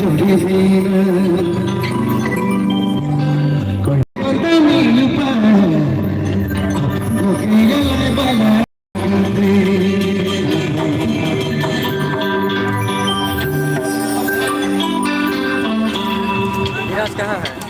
जोड़ी जीना कोई मिल पाए विराज कहाँ है?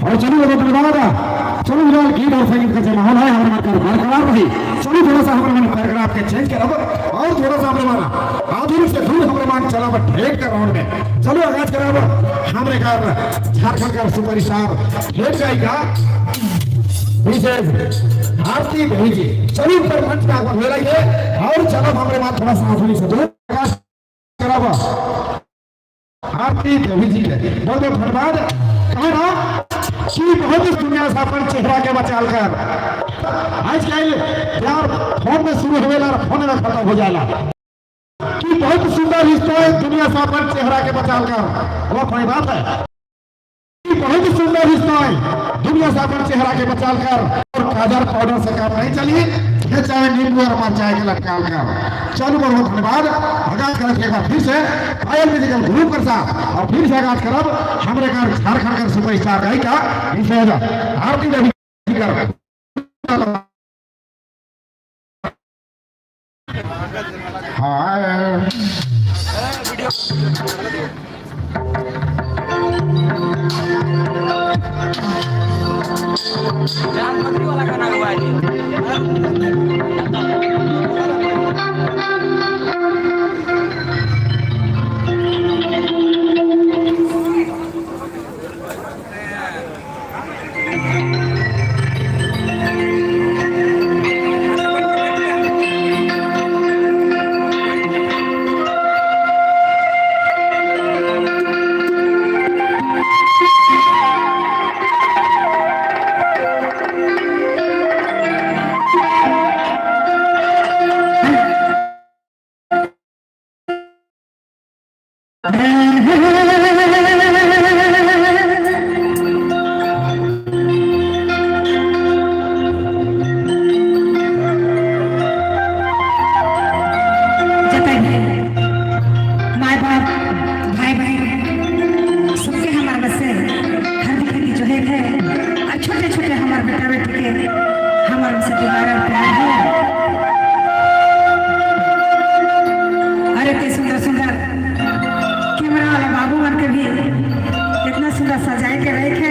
और चलो बहुत धन्यवाद। चलो फिलहाल गीत और संगीत का जो माहौल है हमारे मन बरकरार रही। चलो थोड़ा सा हमारे मन पैराग्राफ के चेंज करब और थोड़ा सा हमारे मन आधुनिक से दूर हमारे मन चलब ठेठ का राउंड में। चलो आगाज करब हमरे घर झारखंड का सुपरस्टार ठेठ गायिका मिसेज आरती देवी जी। चलो ऊपर मंच पे आगमन हो रही है और चलो हमारे मन थोड़ा सा आधुनिक से दूर आगाज करब आरती देवी जी के बहुत बहुत धन्यवाद। कहे ना कि बहुत दुनिया से अपन चेहरा के बचाल कर आजकल प्यार फोन में शुरू होवेला और फोन में खत्म हो जाला। कि बहुत सुंदर रिश्ता है दुनिया से अपन चेहरा के बचाल कर, वो कोई बात है कि बहुत सुंदर रिश्ता है दुनिया से अपन चेहरा के बचाल कर। और काजल पाउडर से काम नहीं चली। खेचाए नींबू और मरचाई के लटकाल कर। चलू, बहुत बहुत धन्यवाद। आगाज करब एक बार फिर से पायल म्यूजिकल ग्रुप कर साथ और फिर से आगाज करब हमरे कर झारखंड कर सुपरस्टार गायिका मिसेज आरती देवी कर। हाँ। जान बकरी वाला गाना गवाए। जतन है माए बाप, भाई बहन सबके हमारे बसे हर खेती जो है और छोटे छोटे हमारे बेटा बेटी के हमारे से दुलार और प्यार है। अरे, इतने सुंदर सुंदर कैमरा वाला बाबू मन के भी इतना सुंदर सजाए के रहे।